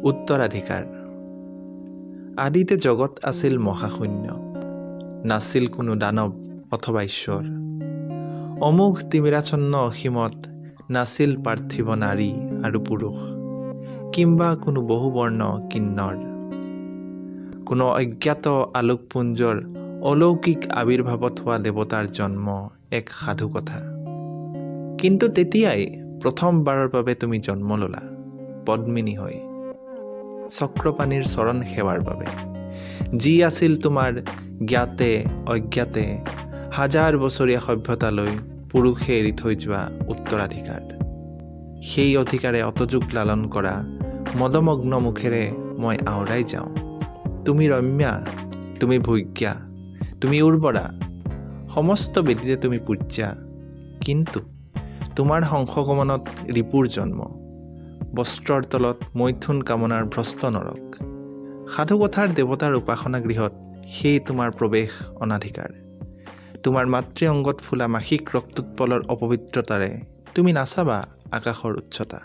উত্তৰাধিকাৰ। আদিতে জগত আছিল মহাশূন্য, নাছিল কোনো দানৱ অথবা ঈশ্বৰ। অমোঘ তিমিৰাচ্ছন্ন অসীমত নাছিল পাৰ্থিৱ নাৰী আৰু পুৰুষ কিম্বা কোনো বহুবৰ্ণ কিন্নৰ। কোনো অজ্ঞাত আলোকপুঞ্জৰ অলৌকিক আৱিৰ্ভাৱত হোৱা দেৱতাৰ জন্ম এক সাধুকথা। কিন্তু তেতিয়াই প্ৰথমবাৰৰ বাবে তুমি জন্ম ল'লা পদ্মিনী হৈ, চক্ৰপাণিৰ চৰণ সেৱাৰ বাবে, যি আছিল তোমাৰ জ্ঞাতে অজ্ঞাতে হাজাৰ বছৰীয়া সভ্যতালৈ পুৰুষে এৰি থৈ যোৱা উত্তৰাধিকাৰ। সেই অধিকাৰে অতযুগ লালন কৰা মদমগ্ন মুখেৰে মই আওৰাই যাওঁ, তুমি ৰম্যা, তুমি ভোগ্যা, তুমি উৰ্বৰা, সমস্ত বেদীতে তুমি পূজ্যা। কিন্তু তোমাৰ হংসগমনত ৰিপুৰ জন্ম, বস্ত্ৰৰ তলত মৈথুন কামনাৰ ভ্ৰষ্ট নৰক। সাধুকথাৰ দেৱতাৰ উপাসনা গৃহত সেই তোমাৰ প্ৰৱেশ অনাধিকাৰ। তোমাৰ মাতৃ অংগত ফুলা মাসিক ৰক্তোৎপলৰ অপবিত্ৰতাৰে তুমি নাচাবা আকাশৰ উচ্চতা।